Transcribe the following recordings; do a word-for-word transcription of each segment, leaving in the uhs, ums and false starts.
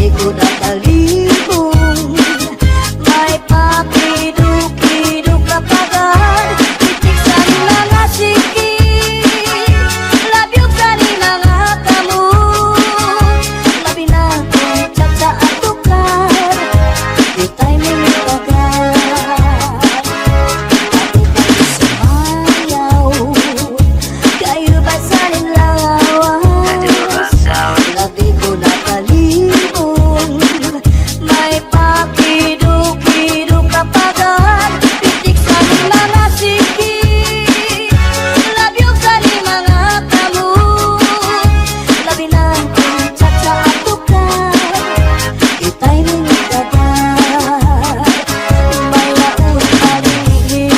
Kuda talibong, may pakidukidok ka pagad, pitik sa mga siki, labyog sa mga kamot, labi na kung chat sa atukar, di timing pagad. Ako ba sumayaw? Kayo ba sa lawas? Labi ko na talibong, may pakidukidok ka pagad, pitik sa mga siki, labyog sa mga kamot, labi na kung chat sa atukar, itay mo nga dagat, may laot pa rin.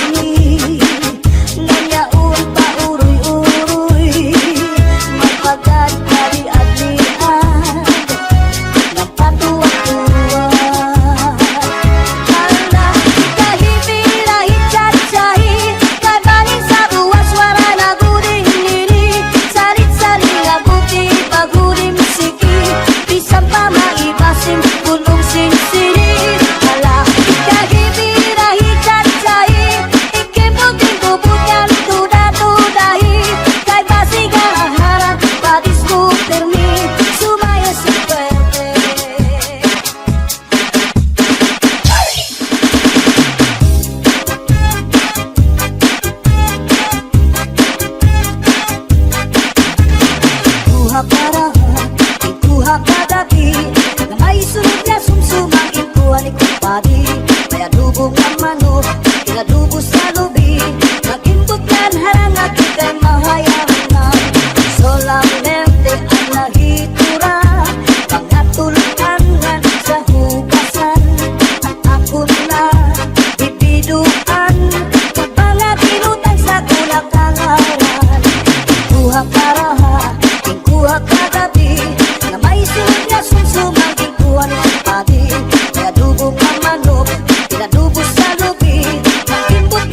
Nanyaon pa uroy-uroy, magpagkadkadi-adlian, nagpatuwad-tuwad. Hala, ikahipi, lahit, chatchahi, kay baling sa buwas, wara na guding nini, salit-saling abuti, paghulim siki, bisan pa maibasim, bulong sinsini, hala, ikahipi, lahit, chatchahi, Kimbuting bubutan, tuda-tudahi, kay basig aharan, padis mo pirmi, sumaya sa puwerte. Kuha para, kuha kagabi, nga may sunod nga sumsuma, kuha ni kumpadi. May adobo nga manok, pinadubo sa lubi, mag-imbot kan harang at ikay mahayang na. Solamente an nahitura, mga tulukan ngan sa hugasan. An akon na bibiduan, pag mga binutang sa kulang kangaran. Kuha karaha, kuha kagabi, nga may sunod nga sumsuma, kuha ni kumpadi. May adobo nga manok, pinadubo sa lubi, mag-imbot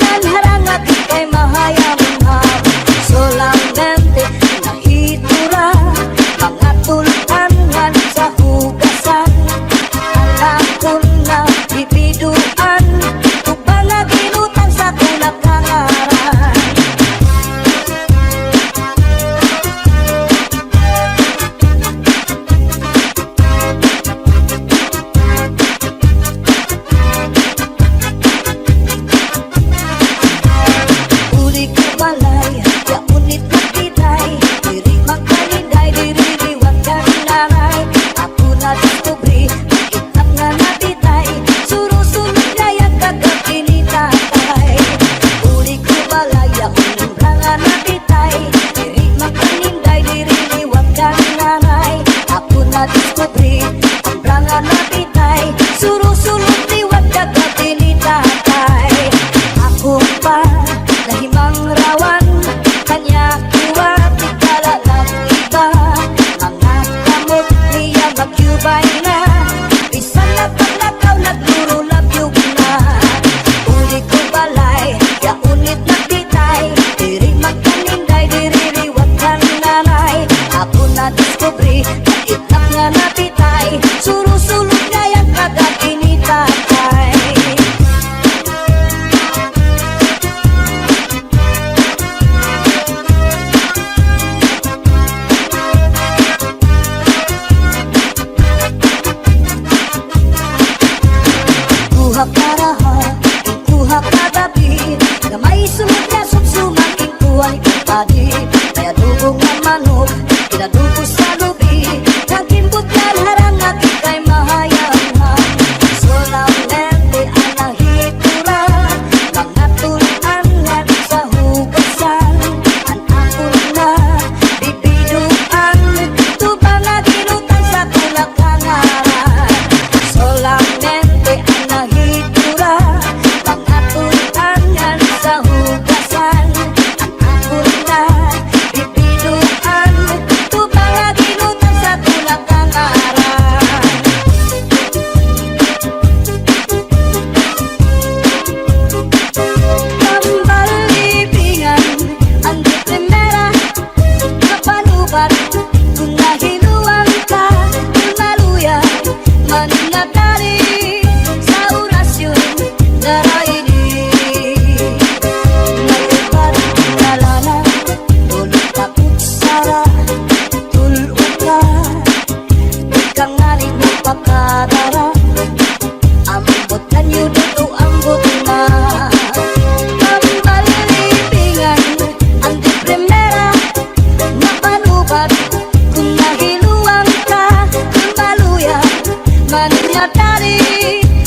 Matali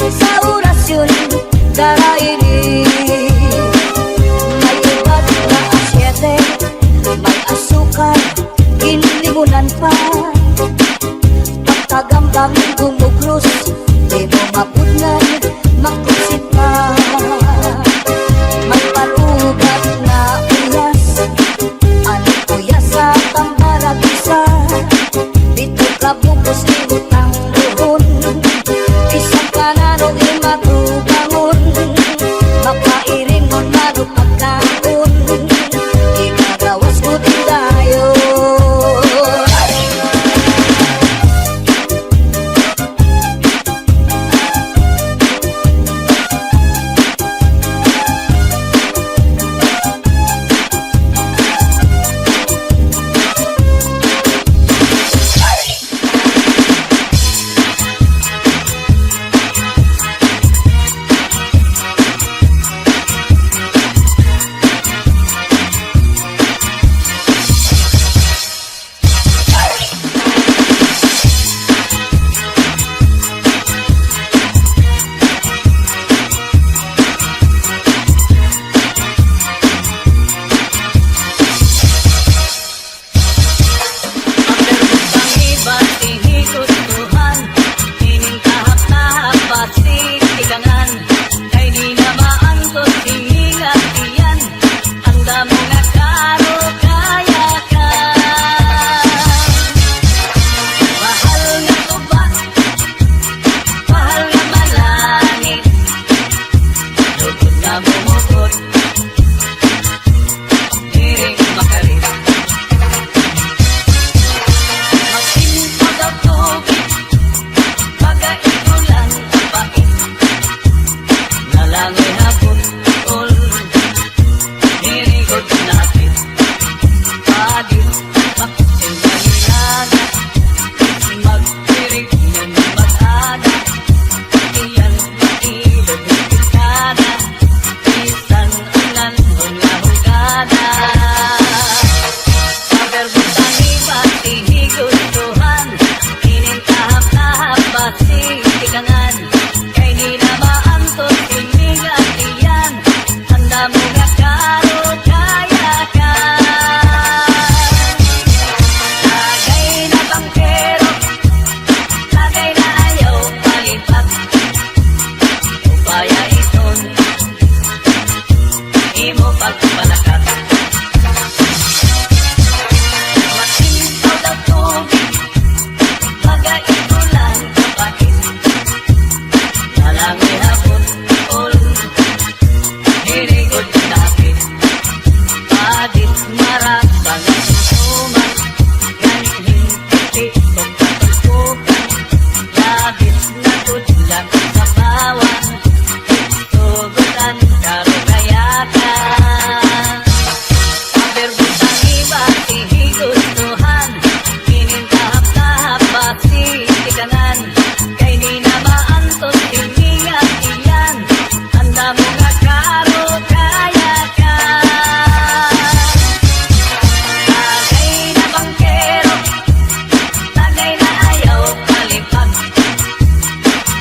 sa orasyon, daraini. May ubad nga asyete, may asukar, ginlimunan pa. Pagkagambang gumugros, di mo mapudngan, makusit pa. May palugat nga uyas, ano uyas sa tambalag isa. Dito ka bukos, libot ang buhon. Bisan pa nano imatubangon, mapairingon, mano pagkaon. Ikagawas ko din dayon. Ang verbong pangibat, higustuhan, inin tahap-tahap, basig tikangan, kay di na maantos, hininga tiyan, an damo nga karukayakan. Bahal nga tuba, bahal nga malangit, lugod nga bumukot. Diri makarit. Magtinta daw tubig, baga igulan kapait. Nalangoy ha butol, diri gud napit. Padi, baksin na nilaga, magtirig nga mag-ada. Iyan, mailog, kada. Bisan unan nga hugada. Sa verbong pangibat, higustuhan, inin tahap-tahap, basig tikangan, kay di na maantos, hininga tiyan, an damo nga karukayakan. Tagay na bangkero, tagay na ayaw palipag. Upaya iton imo pagpalakat. Matintaw daw tubig, baga igulan kapait. Nalangoy ha butol, diri gud napit. Padit marasa nga sumsuman, ngan hingpiti pagkatulpukan, labis na gud la sa bawang. Tugot an karukayakan. Sa verbong pangibat, higustuhan, inin tahap-tahap, basig tikangan, kay di na maantos, hininga tiyan, an damo nga karukayakan. Tagay na bangkero, tagay na ayaw palipag.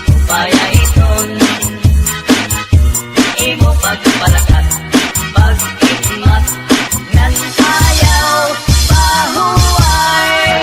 Upaya iton imo pagpalakat, pag-igmat, ngan ayaw pahuway.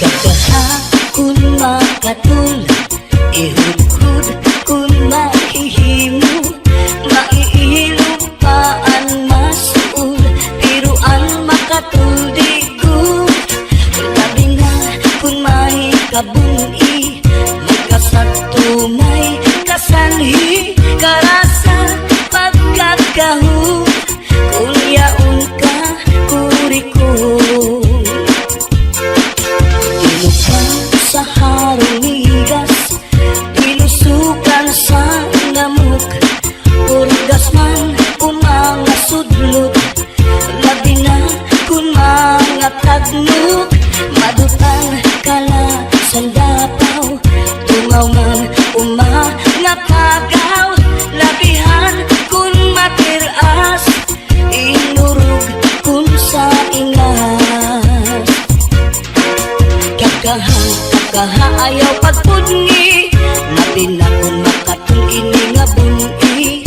Gagahapon makatulog, ihudhud kon mahihimo, maiilog pa an masuol, pero an makatuldi ko, labi na kon may kabun-i, may kasakto, may kasanhi, karasa, pagkakaho, kon yaon ka, kurikon. Tinukan sa harong migas, di Tagnog, madut-an kalasan dapaw, tungaw man uma nga pagaw, labihan kun matir-as, inurog kun sa ingas. Kakaha, kakaha, ayaw pagpudngi, labi na kun makatul ini nga bun-i.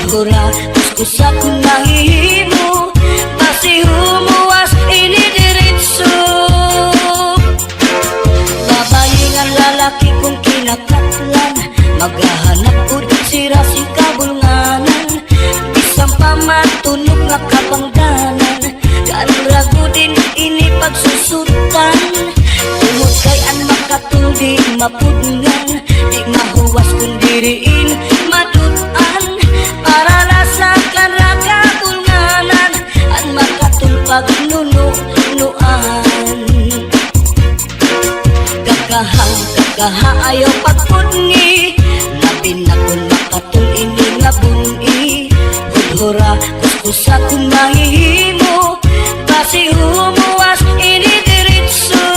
Hura, kuskusa kun mahihimo, basi humuwas ini diretso. Babayi ngan lalaki kon kinakatlan, maghahanap gud sira sin kabulnganan. Bisan pa matunok nga kabangdanan, kan ra gud ini pagsusutan. Tungod kay an makatul di mapudngan, di mahuwas kon diri in madut-an. Para la sa kan ra kabulnganan, an makatul pagnununuan. Kakaha, kakaha, ayaw pagpudngi, labi na kon makatul ini nga bun-i. Hura, kuskusa kon mahihimo, basi humuwas ini diretso.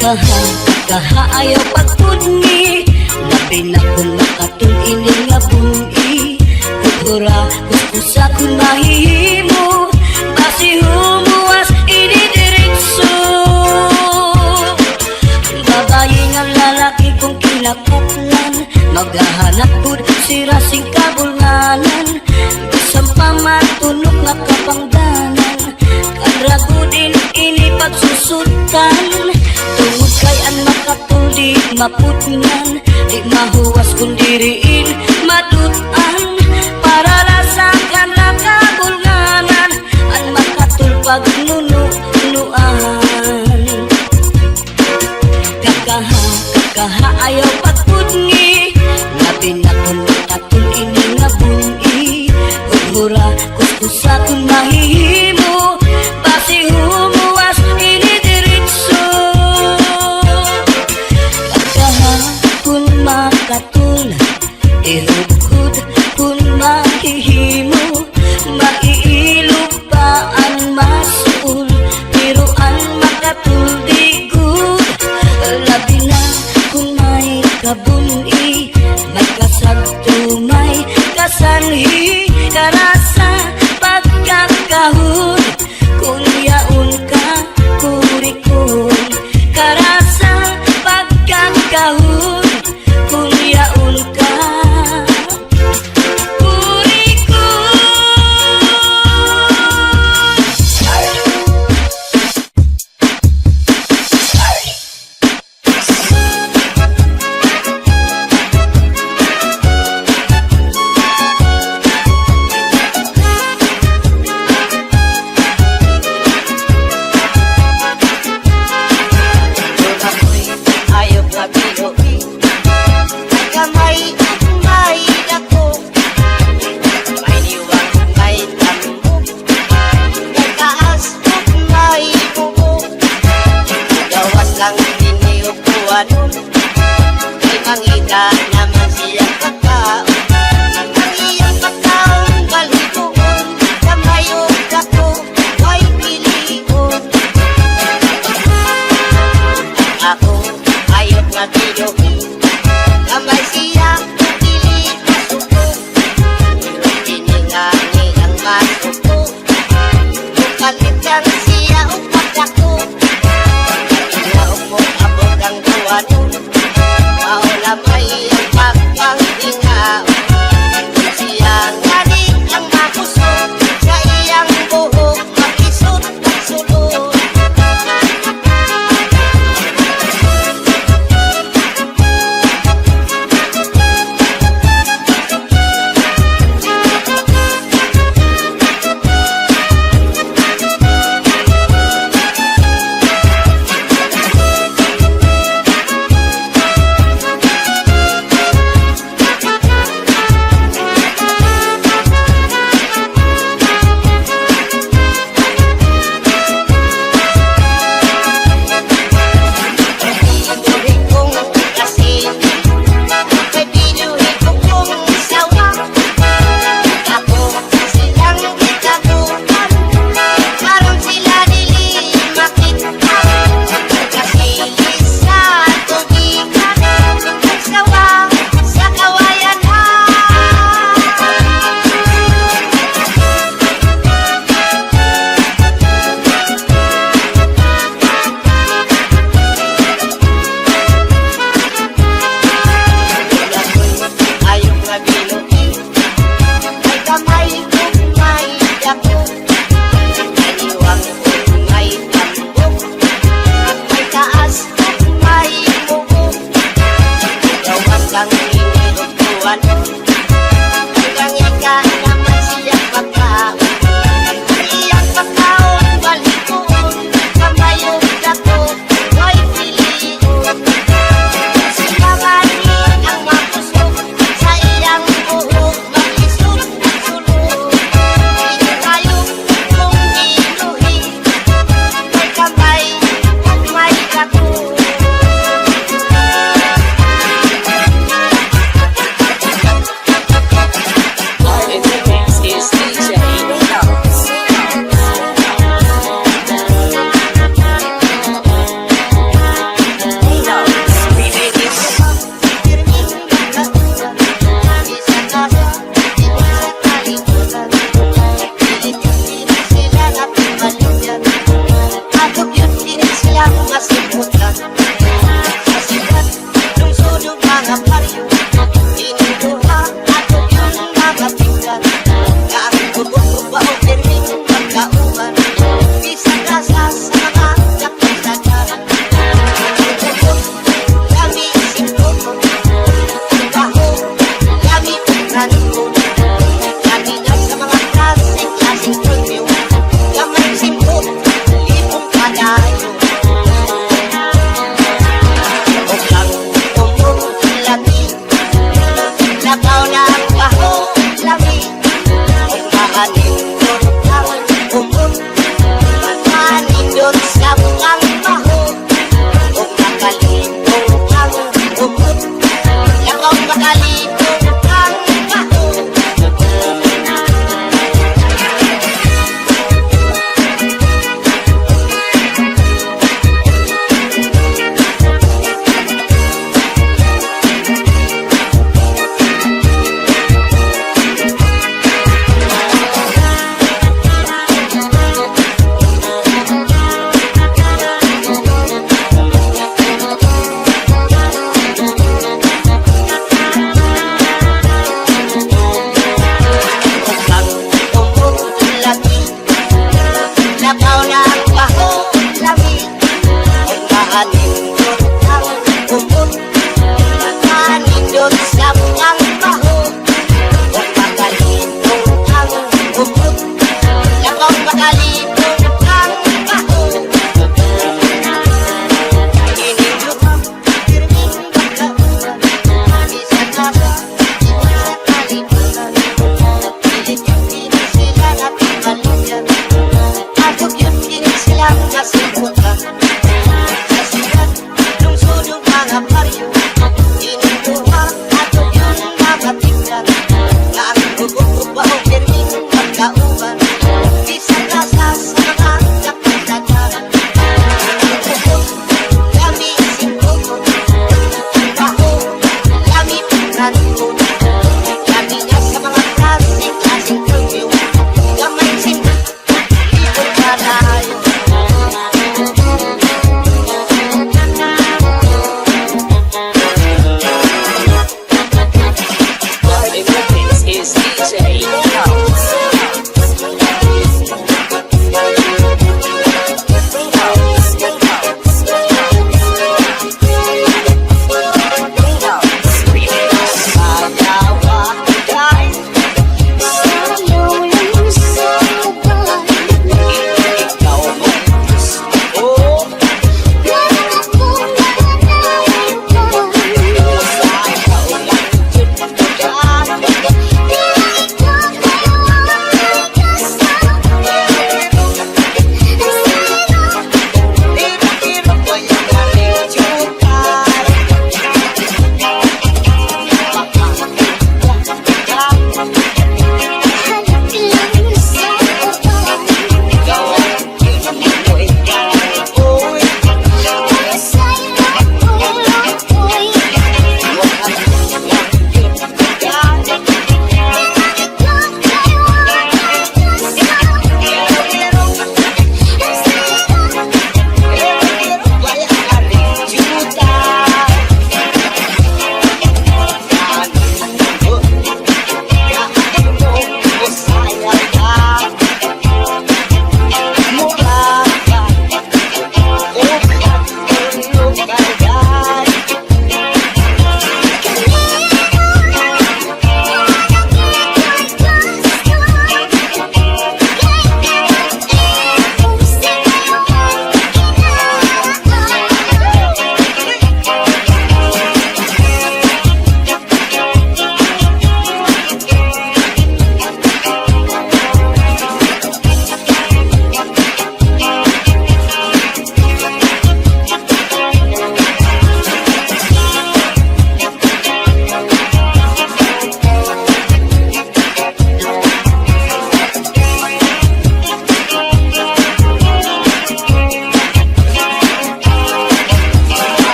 Kakaha, kakaha, ayaw pagpudngi, labi na kon makatul ini nga bun-i. Hura, kuskusa kon mahihimo, basi humuwas ini diretso. Babayi ngan lalaki kon kinakatlan, maghahanap gud sira sin kabulnganan. Bisan pa matunok nga kabangdanan, kan ra gud ini pagsusutan. Tungod kay an makatul di mapudngan, di mahuwas kon diri in madut-an. Para la sa kan ra kabulnganan, an makatul pagnununuan. Kakaha, kakaha, ayaw pagpudngi, labi na kon makatul ini nga bun-i. Hura, kuskusa kon mahihimo, basi humuwas ini diretso. Kakaha kon makatul, ihudhod kon mahihimo, maiilob pa an masul, pero an makatul di gud. Labi na kon may kabun-i, may kasagto, may kasanhi, karasa pagkakahon. Kon yaon ka, kurikon, karasa pagkakahon. Kon yaon ka, kurikon. Ako'y hayop nga binuhi, may kamay ug may dako, may liwang, may tambok, may taas ug may bubong. Gawas lang dinhi upuanon, kay mangita naman siya pagkaon. Ang iyang pagkaon, balhiboon, kamay ug dako, way pilion. Ako, hayop nga binuhi, kamay siya, dili masuko. Pero kini ngani ang masuko, mopalit lang siya og pagdako. Kaya og moabot ang buwanon, mao lamay ang pagpanghingaon. Siya ngani ang makusog sa iyang buhok, makisot.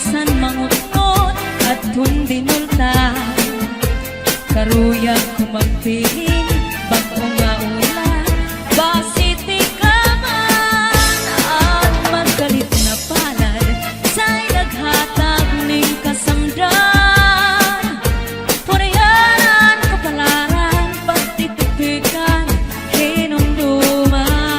Bisan mangutngot adton dinulta, karuyag ko magbilin bag-o nga ulat, basi tikaman an magkalit na palad, say naghatag nin kasamdan. Puriyanan, kapalaran, pagtitipikan, hinumduman.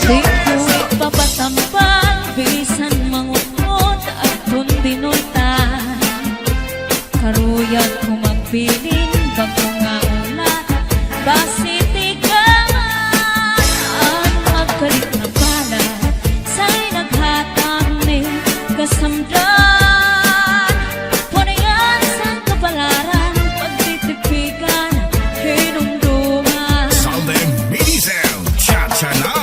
Di ko ipapatambal, bisan mangutngot adton dinulta. Karuyag ko magbilin bag-o nga ulat, basi tikaman an magkalit na palad, say naghatag nin kasamdan. Puriyanan, kapalaran, pagtitipikan, hinumduman. Salde Mini Sound, cha-cha na.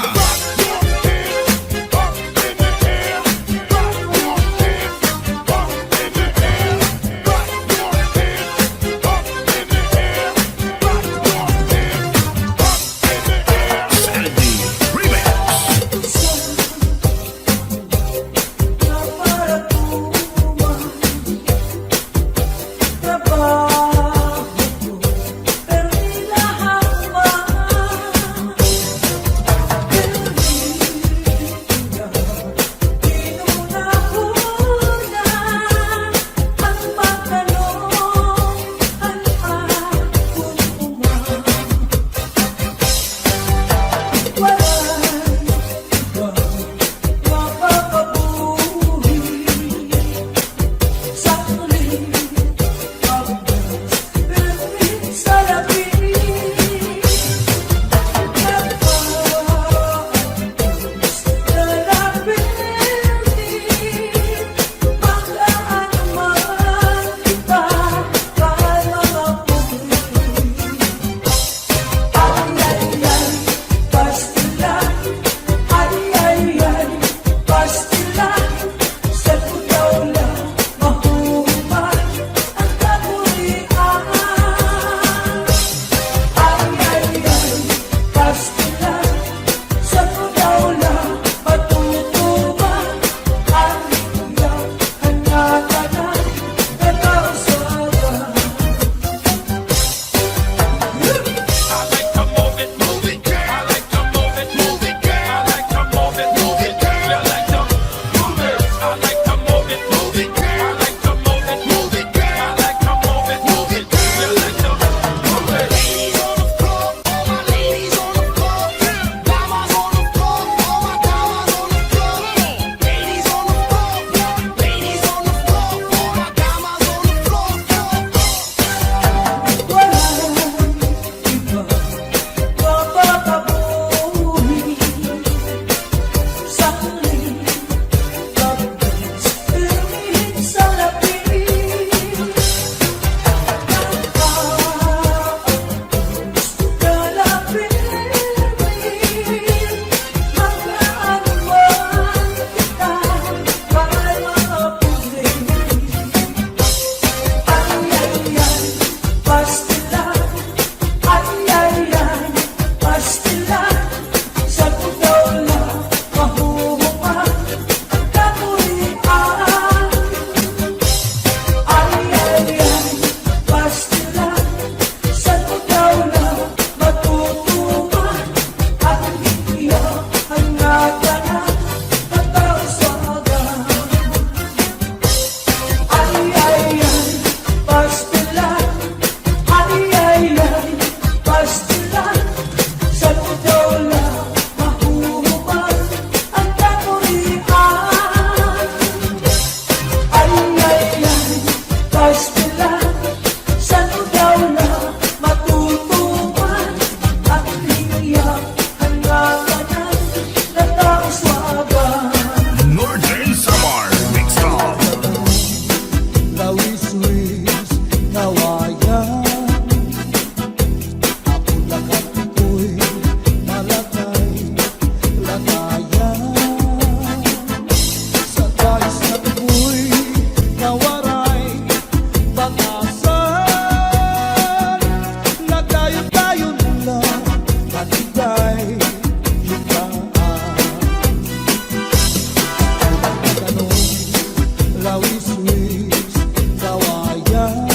Wiswis, kawayan.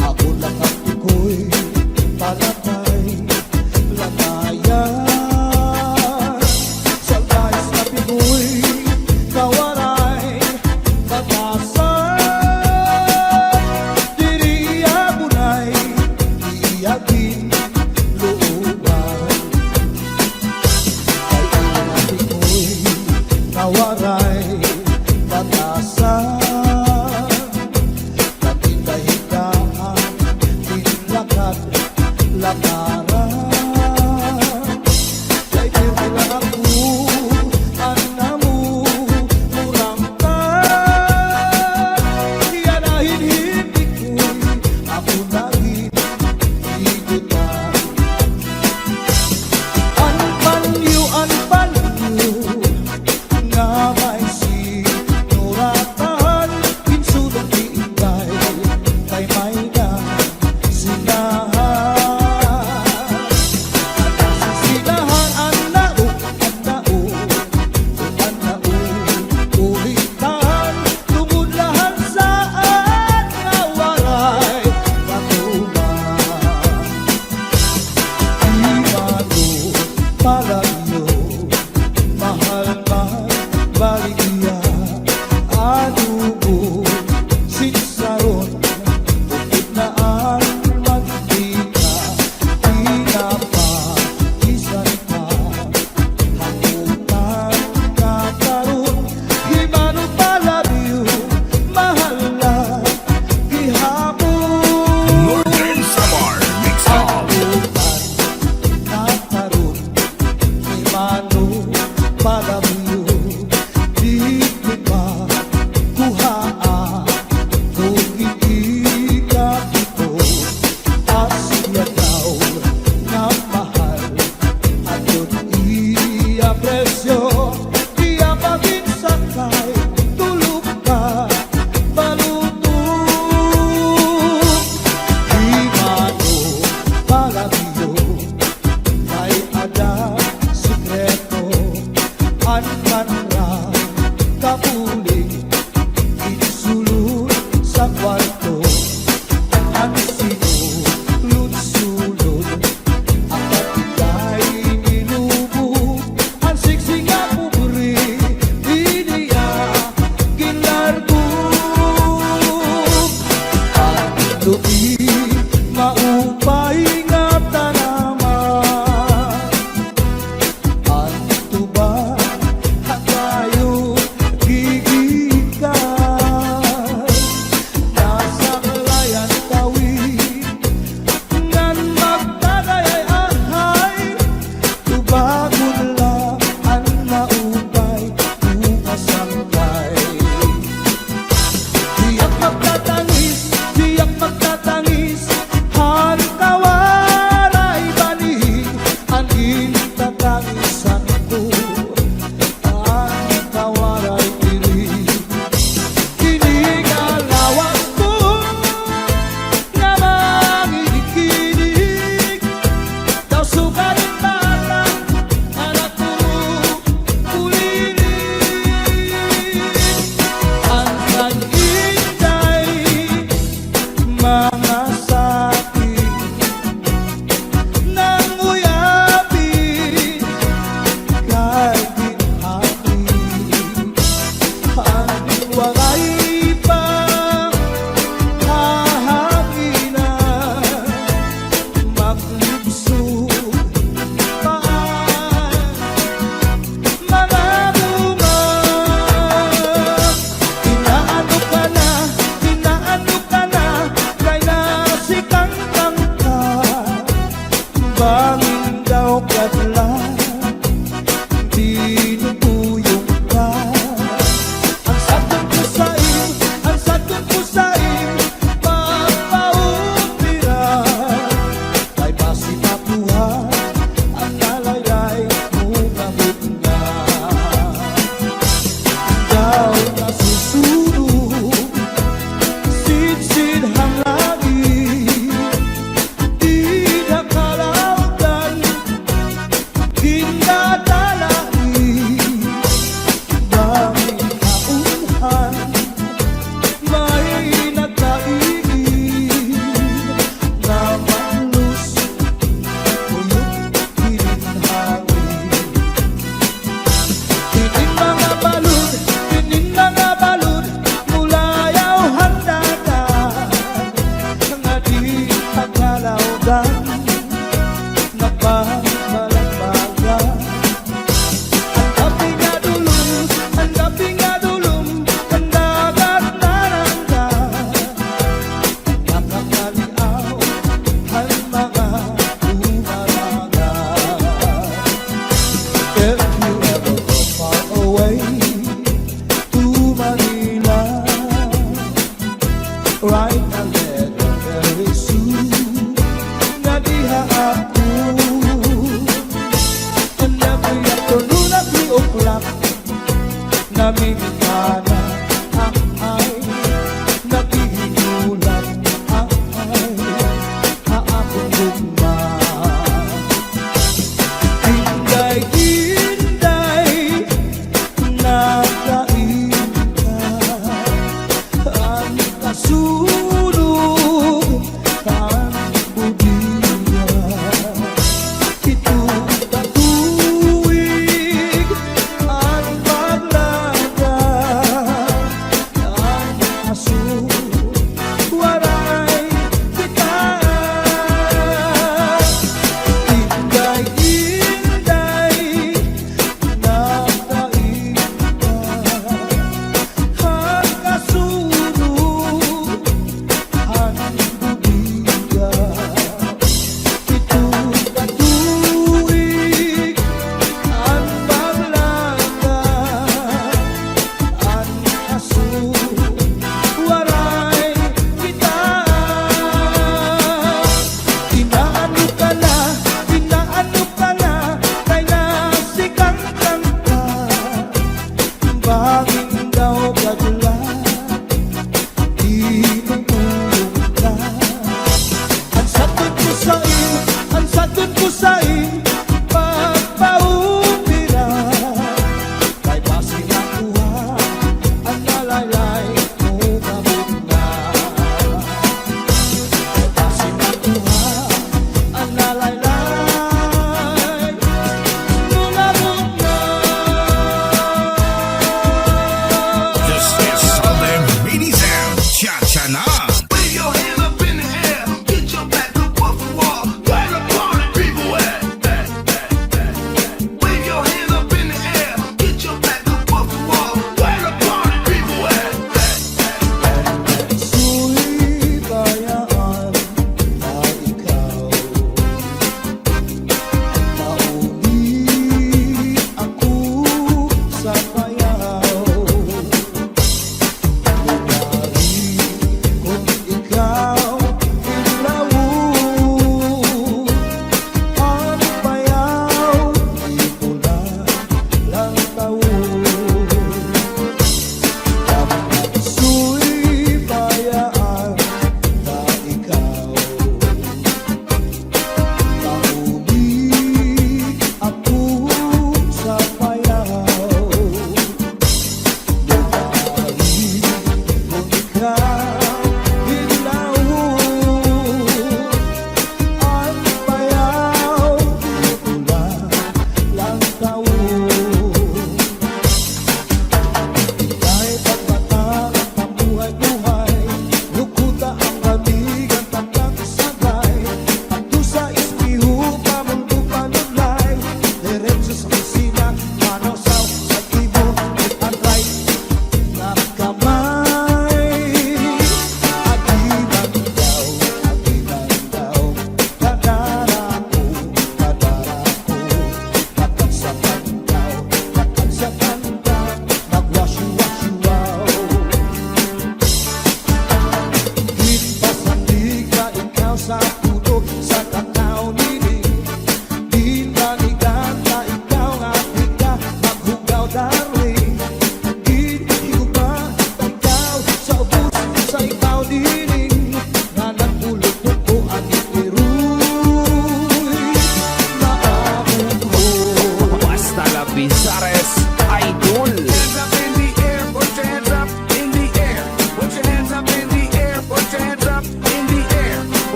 Ako la kapikoy, palatay, latayan. Salbahis kapikoy, kawaray, batasan. Diri iya bunay, iya ginlooban. Kay an kapikoy, kawaray, batasan. Pati kahigdaan, ginlakad, lakaran. Kay pirmi la ako, an amo murangkad. Iya na hinhindik ko'y ako na ginhigutan. An panyo, an panyo, nga may sinuratan, ginsulong ni Inday, kay may nasinahan. An nasisinahan, an naog, an naog, an naog, ulitan, tungod la han saad nga waray katuman. Di mano palabyo, mahal man baligya, adobo, sitsaron, upod na an mantika, pinapakisan pa, hakutan nga karon, di mano palabyo, mahal la gihapon. Northern Samar Mix Up. Hakutan nga karon, di mano palabyo, didto pa kuhaa, kung ikikapito, asya daw nga mahal. Adto iya presyo, iya paginsakay, tulo ka baluto. Di mano palabyo, may ada sikreto, an manra kapuling, ginsulod sa kwarto, an sinulod-sulod, an kapitay ninubo, an sigsing nga pobre, di niya ginlargo. An lubi, maupay nga tanaman. An tuba, ha kayo gigikan. Nasaklay an kawit, ngan magtagay ay ahay, tubagon la an maupay, bukas an kay. Tiyak magtatangis, tiyak magtatangis, han kawaray banig, an gintatangisan ko, an kawaray diri. Ini nga lawas ko, nga manginig-inig, daw sugad hin bata, anak ko, kulinig. An kay Inday, mga sakit, nanguyabi, kay ginhati, an waray pa hahanginan, maglibso pa an mga bunga. Inaano ka na, inaano ka na, kay nasikangkang ka. Bangin daw kadlan, tinutuyok ka. An sabat ko sa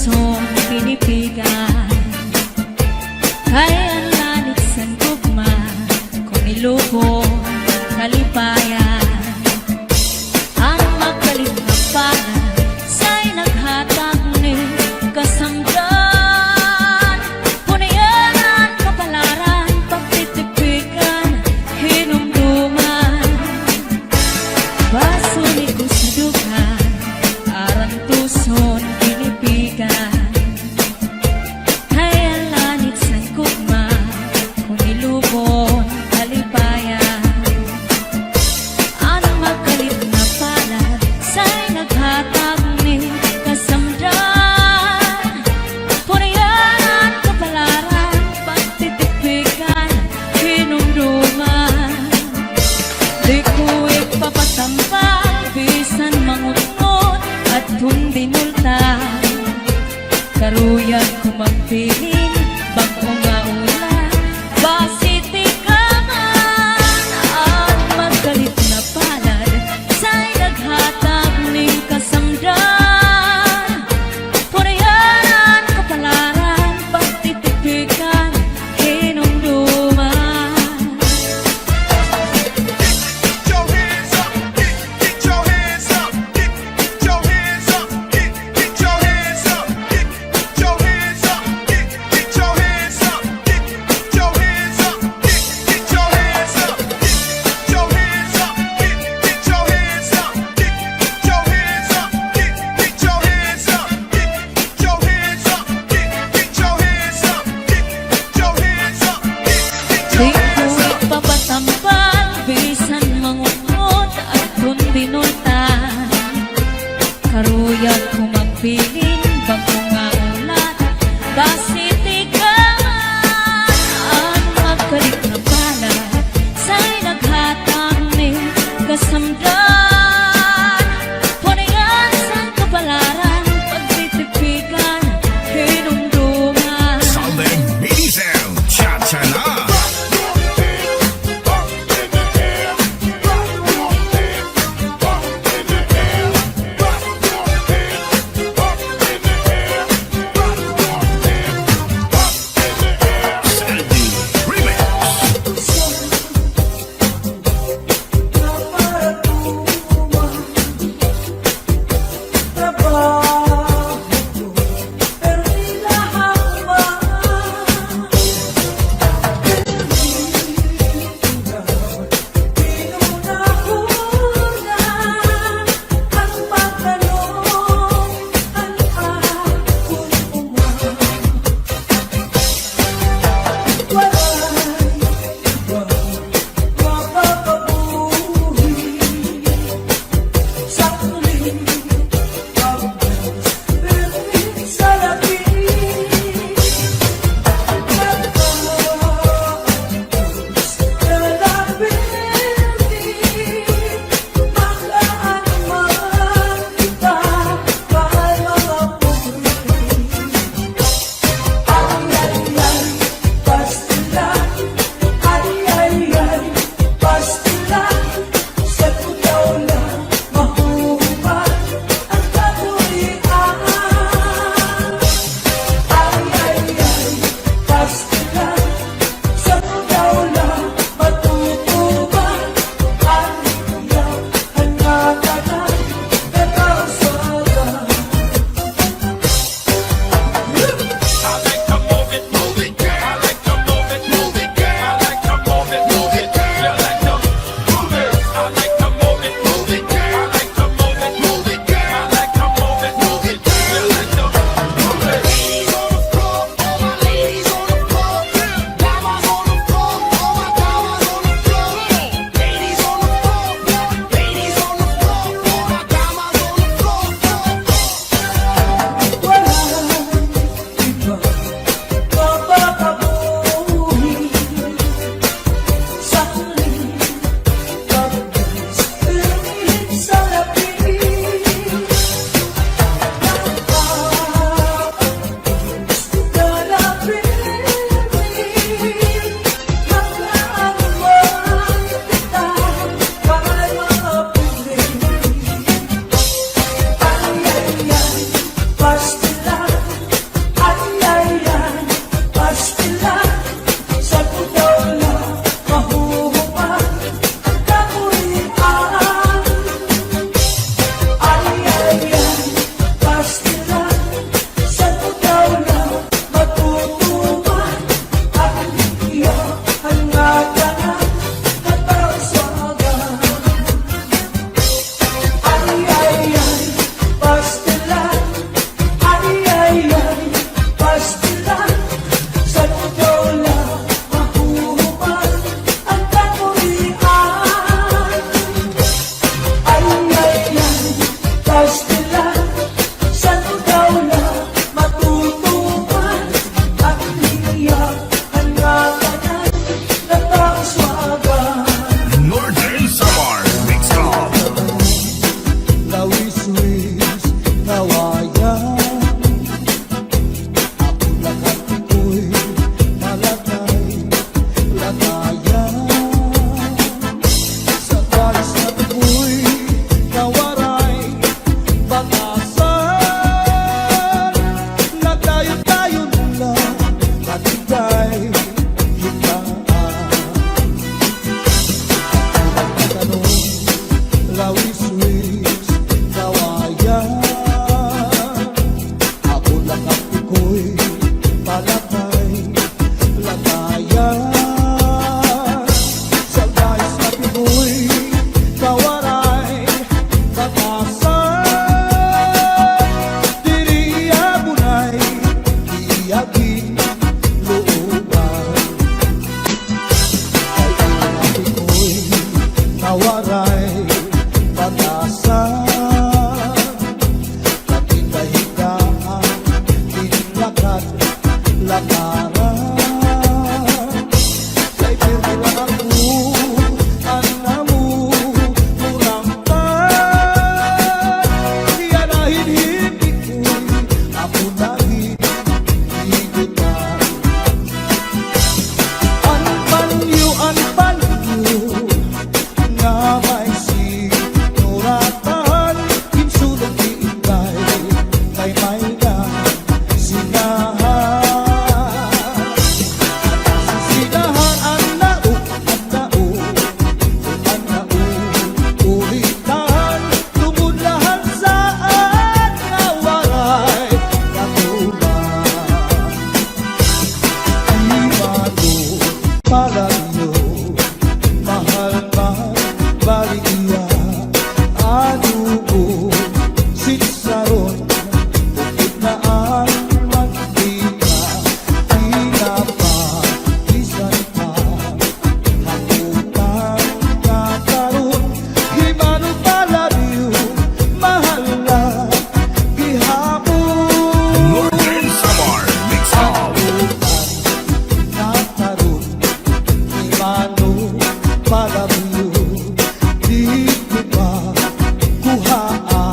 Son kinipigan, kay an lanit san gugma, kon iluko kalipayan. An makalit nga pana, say naghatag ni kasanggan. Kon iyan an kapalaran, pagtitipikan, hinumduman. Basuni ko sa dughan, arantuson kinipigan. Uy, palakay, lakayan. Salbahis nga pigoy, kawaray, batasan. Diri iya bunay, iya ginlooban. Kay an apikoy nawaray batasan, nakita higaan, inlakat lakaran. Kay pirmi la ako, an amo murangkan, iya na hin hipikoy, ako na hin higutan. An panyo, an panyo nga may sinuratan, ginsulod ni Inday kay may nasingahan. An nasingahan, an naog, an naog, an naog, ulitan, tungod la han saad nga waray katuban. Di mano palabyo, mahal man bali iya, adobo, sitsaron, upod na an mantika, tinapa, bisan pa hakutan nga karon. Di mano palabyo, mahal la gihapon. Northern Samar Mix Up. Hakutan nga karon, di mano palabyo, didto pa kuhaa,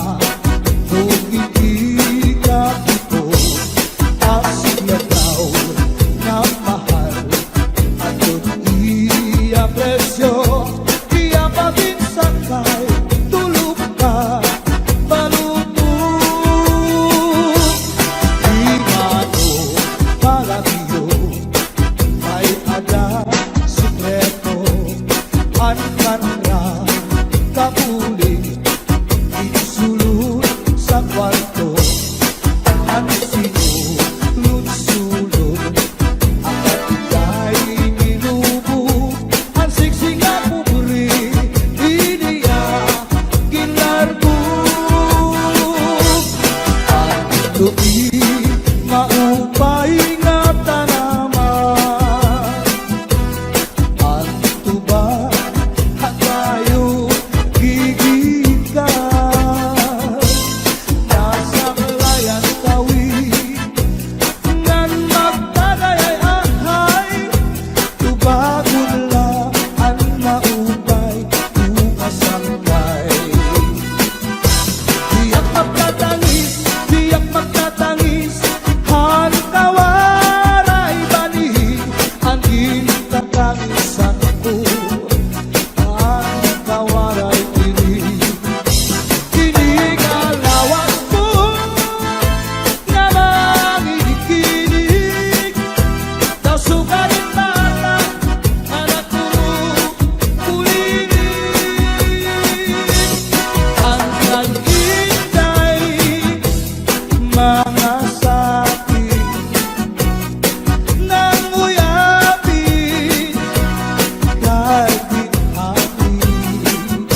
kung hindi ka dito. Asya daw nga mahal, aton iya presyo, iya pa ginsaklay, tulo ka balumong. Di mano palabyo, may ada sekreto, an kanra kabulig, ginsulod sa kwarto, an sinulod-sulod, an katigay ginubog, an siksi nga pobre, ini iya ginlargo. An tubi maupay nga tanaman, an tuba ha kayo gigikan. Nasaklay an kawig ngan magtagayay-ahay, tubagon la an maupay, tukasan kay Diak magtatangis, diak magtatangis, han kawaray bani, an gintatangisan ko, an kawaray diri. Ini nga lawas ko nga manginig-inig, daw sugarin mata, anak ko, kulinig. An nag-inday, mga sakit, nang uyabin, kay di hapit.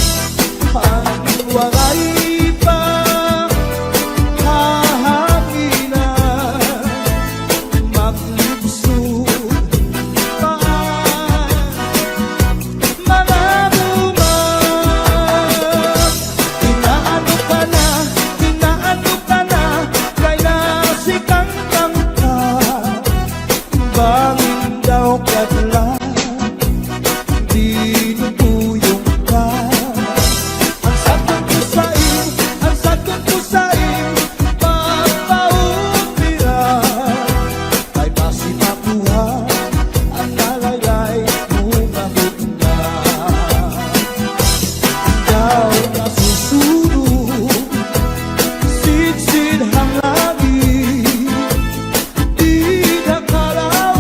An waray pa hahanginan, maglibsod pa an mga buman. Inaano ka na, inaano ka na, kay nasikangkang ka. Bangin daw kadlan, dinuduyong ka. An saton ko sa im, an saton ko sa im, magpaupira. Kay basi makuha an nalaylay mo nga butnga. Daw nasusunog, sidsid han langit. Dida ka raw,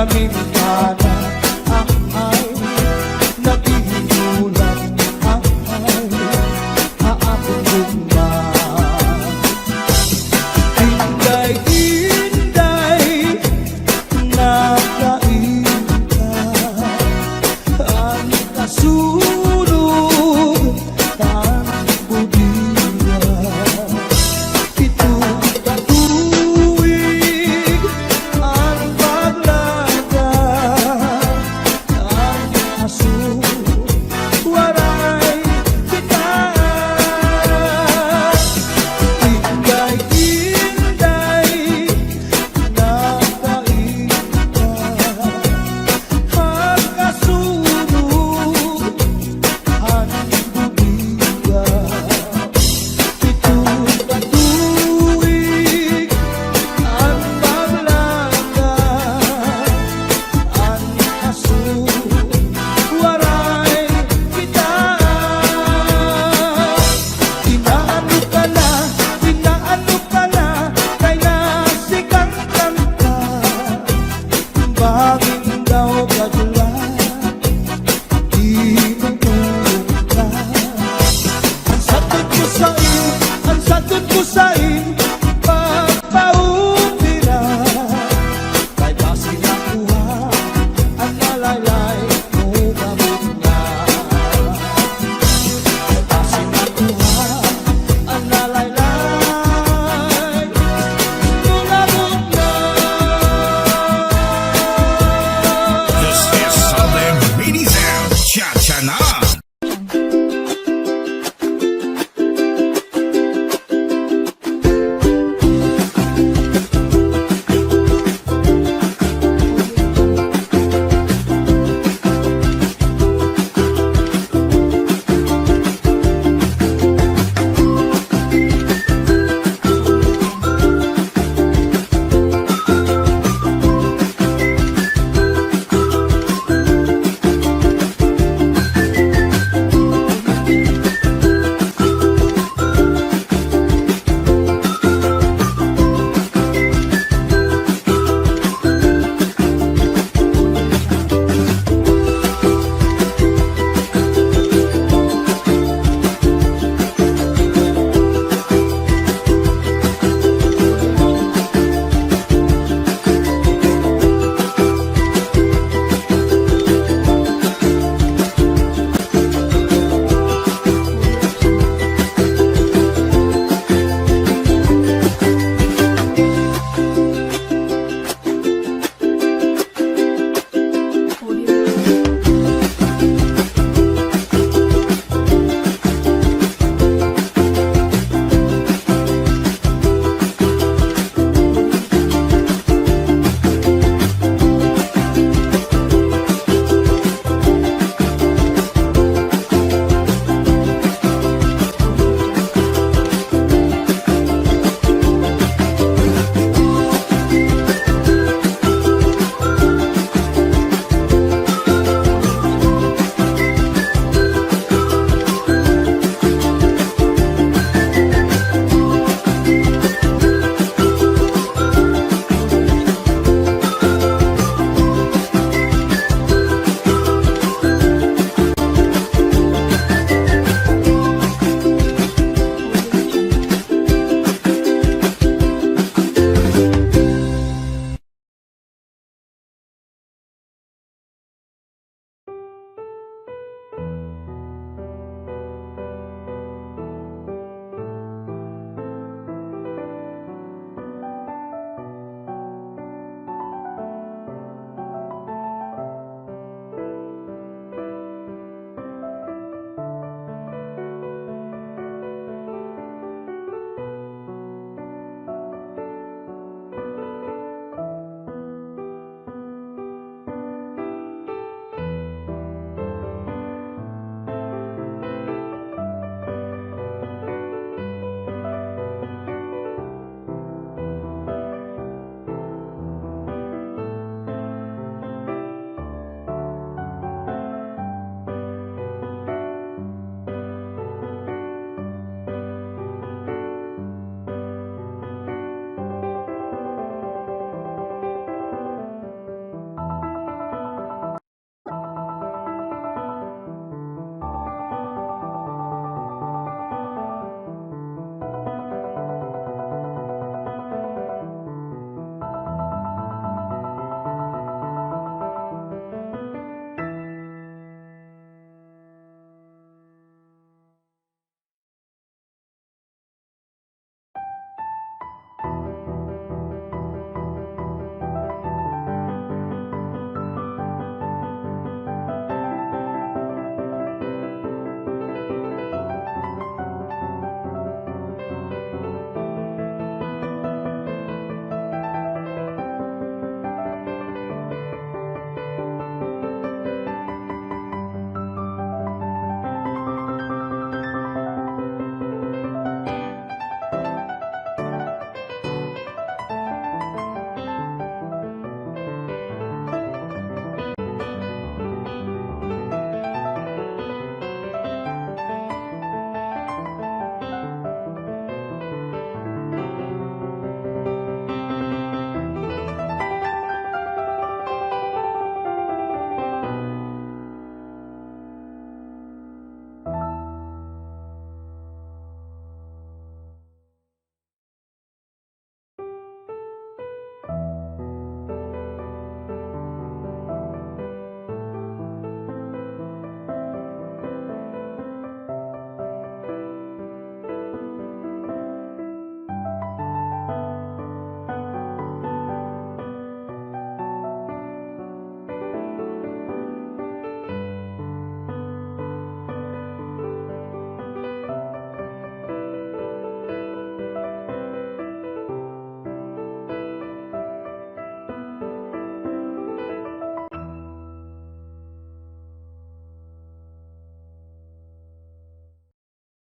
Aminta na, ahay, naghihigulang, ahay, ha akon gugma. Inday, Inday, nakainta an kasunog han bodega. Pito ka tuig an paglaga, an aso waray kita. Inday, Inday, nakainta an kasunog han bodega. Pito ka tuig an paglaga, an aso waray kita. Inaano ka na, inaano ka na, kay nasigang kanta. Bangin daw kadula, di mo tulog ka. An satud ko sa iyo, an satud ko sa